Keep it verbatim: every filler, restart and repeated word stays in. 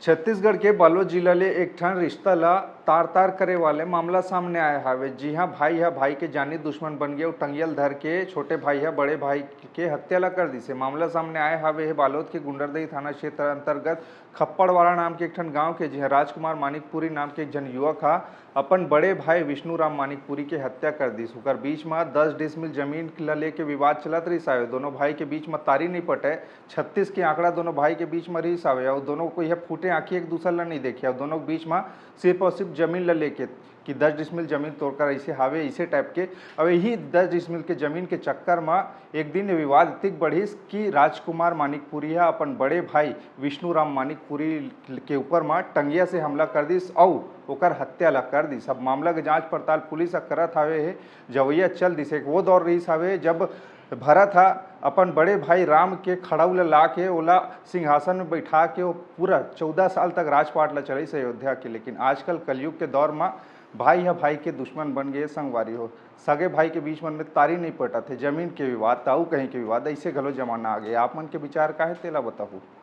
छत्तीसगढ़ के बालोद जिला ले एक ठन रिश्ता ला तार-तार करे वाले मामला सामने आए हावे। जी हां, भाई ह भाई के जानी दुश्मन बन गे अउ टंगिया ल धर के छोटे भाई ह बड़े भाई के हत्या ला कर दिस। ये मामला सामने आए हावे हे बालोद के गुंडरदेही थाना क्षेत्र अंतर्गत खप्पड़वाड़ा नाम के एक ठन गांव के, जिहां राजकुमार मानिकपुरी नाम के एक झन युवक ह अपन बड़े भाई विष्णु राम मानिकपुरी के हत्या कर दिस। ओकर बीच म दस डिसमिल जमीन ला लेके विवाद चलत रहिस हावे। दोनों भाई के बीच म तारी नइ पटे। छत्तीस के आंकड़ा दोनों भाई के बीच म रहिस हावे अउ दोनों कोई ह फूटे आंखी एक दूसर ला नइ देखे अउ दोनों के बीच म सिर्फ अउ सिर्फ जमीन ला लेके कि दस डिसमिल जमीन तोर कर अइसे हावे, अइसे टाइप के। अब यही दस डिसमिल के जमीन के चक्कर म एक दिन ये विवाद इतिक बढ़िस कि राजकुमार मानिकपुरी ह अपन बड़े भाई विष्णु राम मानिकपुरी के ऊपर म टंगिया से हमला कर दिस अउ ओकर हत्या ला कर दिस। अब मामला के जांच पड़ताल पुलिस ह करत हावे हे। जवैया चल दिस। एक वो दौर रहिस हावे जब भरत ह अपन बड़े भाई राम के खड़ाऊ ला ला के ओला सिंहासन में बैठा के वो पूरा चौदह साल तक राजपाट ला चलाइस अयोध्या के। लेकिन आजकल कलयुग के दौर म भाई ह भाई के दुश्मन बन गे संगवारी हो। सगे भाई के बीच मन में तारी नइ पटत हे, जमीन के विवाद, त अउ कहीं के विवाद, अइसे घलो जमाना आ गे। आप मन के विचार का हे, तेला बताहू।